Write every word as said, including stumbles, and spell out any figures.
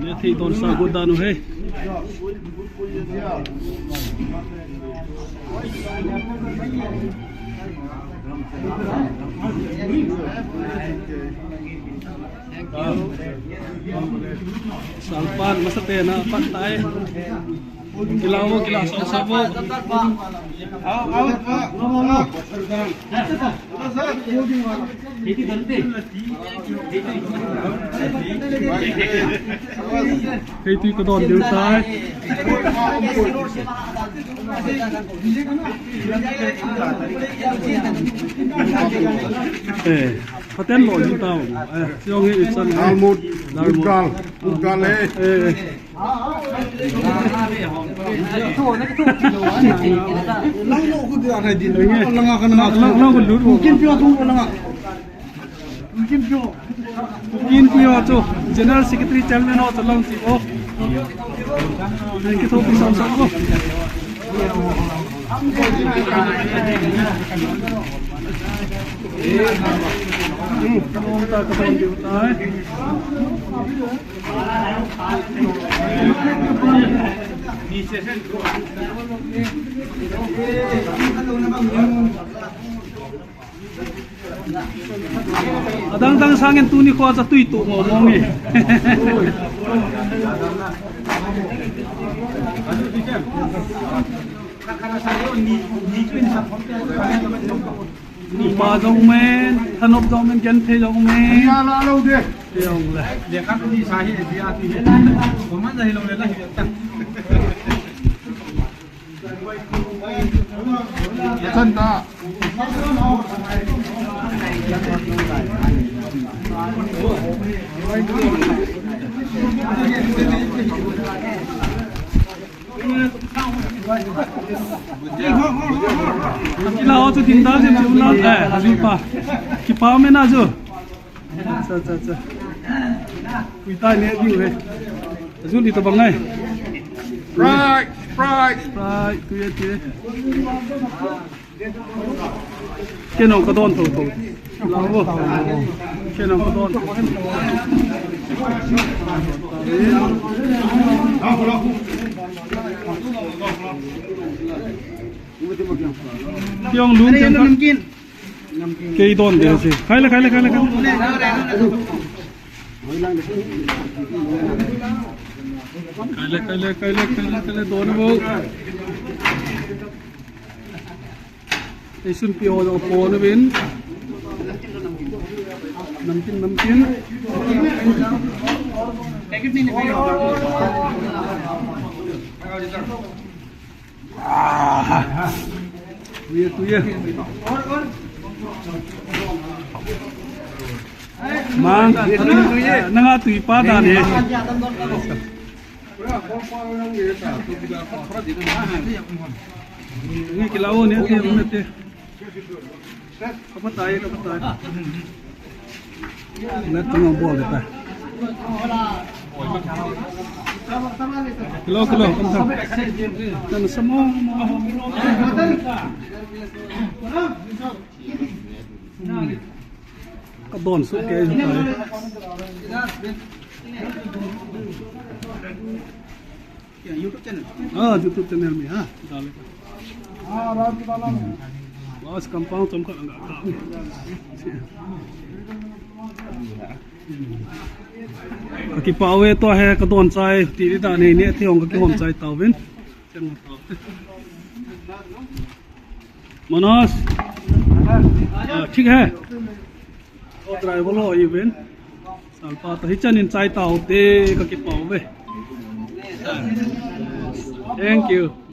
Neothei donsa got dan u hi. Salpan masapen a pat tai. Kila vo, kila, song song vo. Kei tui ka don diu tai. Eh, paten lo ni tao. Eh, siong hi isan. Dalmut. Dalmut. Dal. Dal eh. Eh. General Secretary Chairman ho chalong ti o. Thank you, thank you, so, so, so. Adang dang sangin tuni kho cha tui tu mo mo nge. Upa jong men, Thanop jong men, Genthei jong men. Jong le. Kila ho chu din dal din chu na, eh, aju pa. Kipa me na ju. Cha, cha, cha. Pui tai ne diu he. Aju li to bang ai. Right, right. Right, tu ye, tu ye. Kei nong ka don tho tho. Lau vo. Kei nong ka don tho tho. Tiong lum tiang ka. Kei don de si. Khai le, khai le, khai le, khai le. Khai le, khai le, khai le, khai le, khai le, don vo. Eisun pi ho jong pon uvin. Namkin, namkin. Ah. Tuye, tuye. Mang, nanga tui pa dan he. Ngi kila o ne te, ne te. Kapa tai, kapa tai. Na tama bol ta. Kilo, kilo, kam sa. Kan samo. Ka don su ke. YouTube channel. Ah, YouTube channel में, हाँ, डालेगा। बस compound चमका लगा। Ka kipah uve, tua hi ka don chai, ti di da nei ne, ti hong ka kihom chai tauvin. Manoj, ah, ठीक है। O driver lo even. Salpa ta hichan in chai tau te ka kipah uve. Thank you.